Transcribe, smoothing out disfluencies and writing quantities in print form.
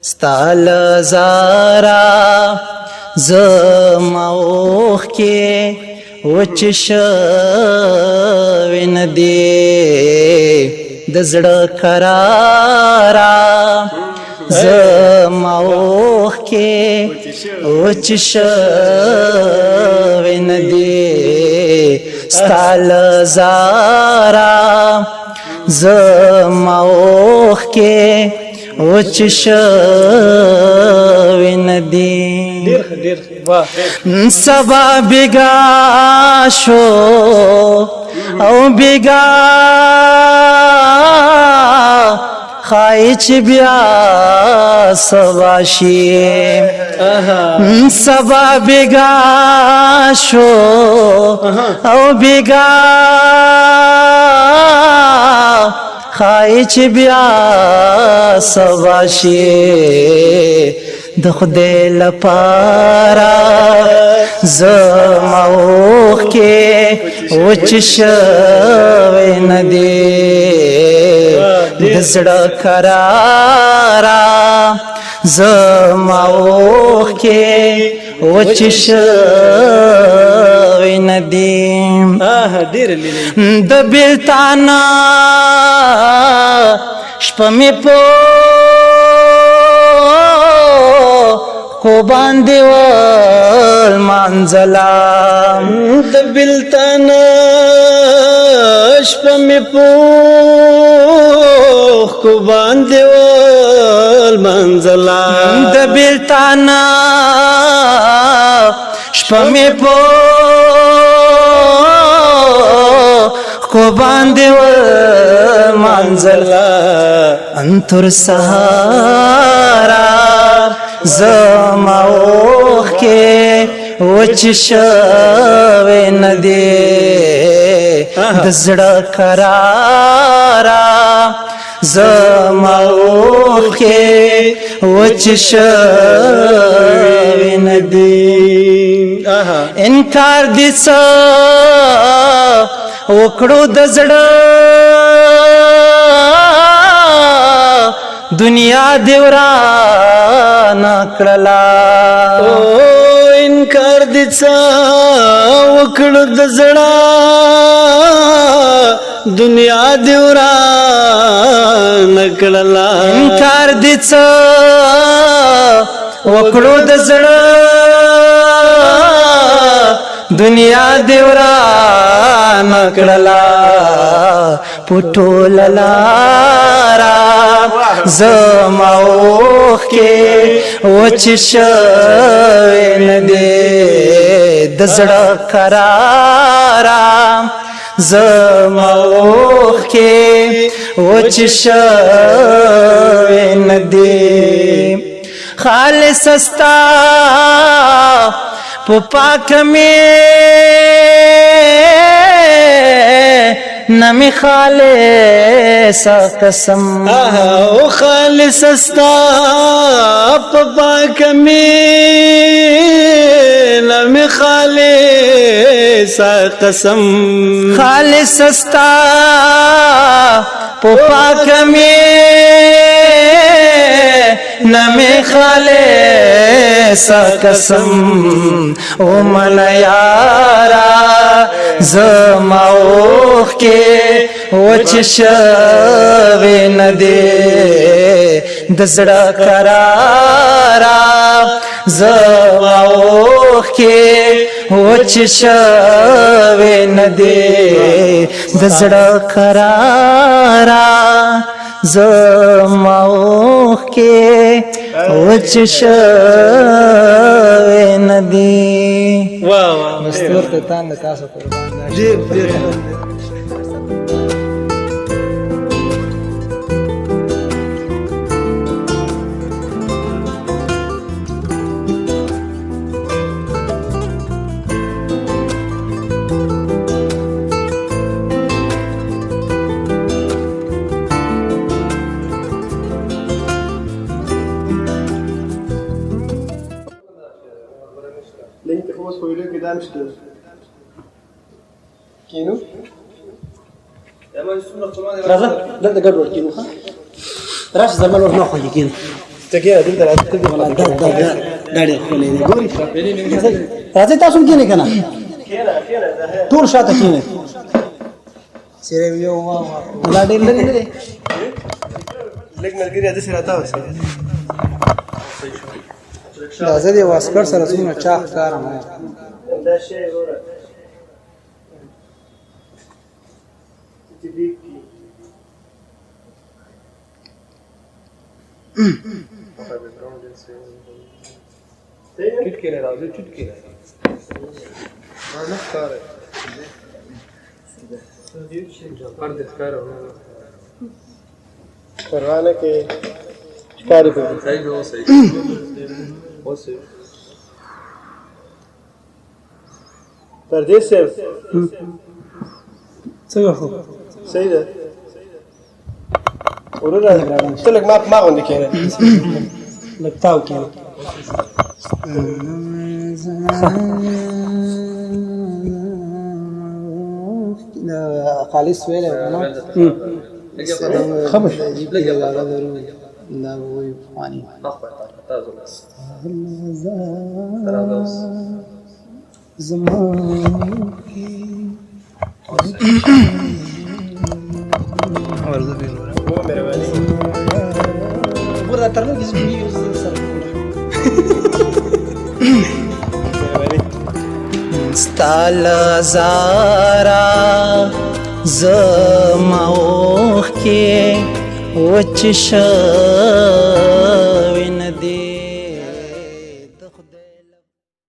ستال زارا زما اوښکې وچ شوې نه دي، د زړه کرارا زما اوښکې وچ شوې نه دي، ستال زارا زما اوښکې وچ شوې نه دي. ډیر ښه، ډیر ښه، واه. سبا بیګا شو او بیګا خای چې بیا سبا شي، سبا بیګا شو او بیګا خای چې بیا سبا شي، د خدای لپاره زما اوښکې وچ شوې نه دي، د زړه کرارا زما اوښکې وچ شوې نه دي. ډیر لیلې. د بیلتانا شپه مې په کو باندې ول منزلا، د بلتانا شپه مې پوخ کو باندې ول منزلا، د بلتانا شپه مې پوخ کو باندې ول منزلا، انتر سهارا زما اوښکې وچ شوې نه دي، د زړه کرارا زما اوښکې وچ شوې نه دي. انکار دې څه وکړو د زړه، دنیا دی وران کړلا. او انکار دې څه وکړو د زړه، دنیا دی وران کړلا. انکار دې څه وکړو د زړه، دنیا دی وران کړلا، پټول لارا زما اوښکې وچ شوې نه دي، د زړه کرارا زما اوښکې وچ شوې نه دي. خالص ستا په پاک می نمی خالص قسم، او خالص ستا په پاک می نمی خالص قسم، خالص ستا په پاک می نمی خالص قسم، او من یارا زما اوښکې وچ شوې نه دي، د زړه کرارا زما اوښکې وچ شوې نه دي، د زړه کرارا زما اوښکې وچ شوې نه دي. واه واه. مستور ته تان تاسو قربان. ډیر ډیر. لینک خو اوس په ویډیو کې دام شته کینو. راځه دلته ګډ وډ کینو. ښه راشه، زما ور نه خوږي کینو. ته کېنه دلته راځه. ولا دا دا دا دا ډېر ښکلی دی، ګوري. راځئ تاسو هم کښېنئ که نه، ټول شاته کښېنئ. سره یو وا وا، دا ډېر لرې نه دی. لږ ملګري داسې راته اوسه. دا زه د واسکټ سره څومره چاغ ښکارم. دا شی وروره چې دې کې چټ کې راځي، چټ کې نه ښکاري، پر دې ښکاري. پروانه کې ښکاري په صحیح جو، صحیح اوس پردیس صاحب. څنګه خو؟ صحیح ده وروره، ته لږ ما غوندې کښېنه. لږ تاو کښېنه. دا خالص ویلی و که نه؟ خبر دا وایي پخواني. زما ورته مهرباني. ګوره، تر نن کې زه سره. مهرباني. ستال زارا زما اوښکې وچ شوې نه دي.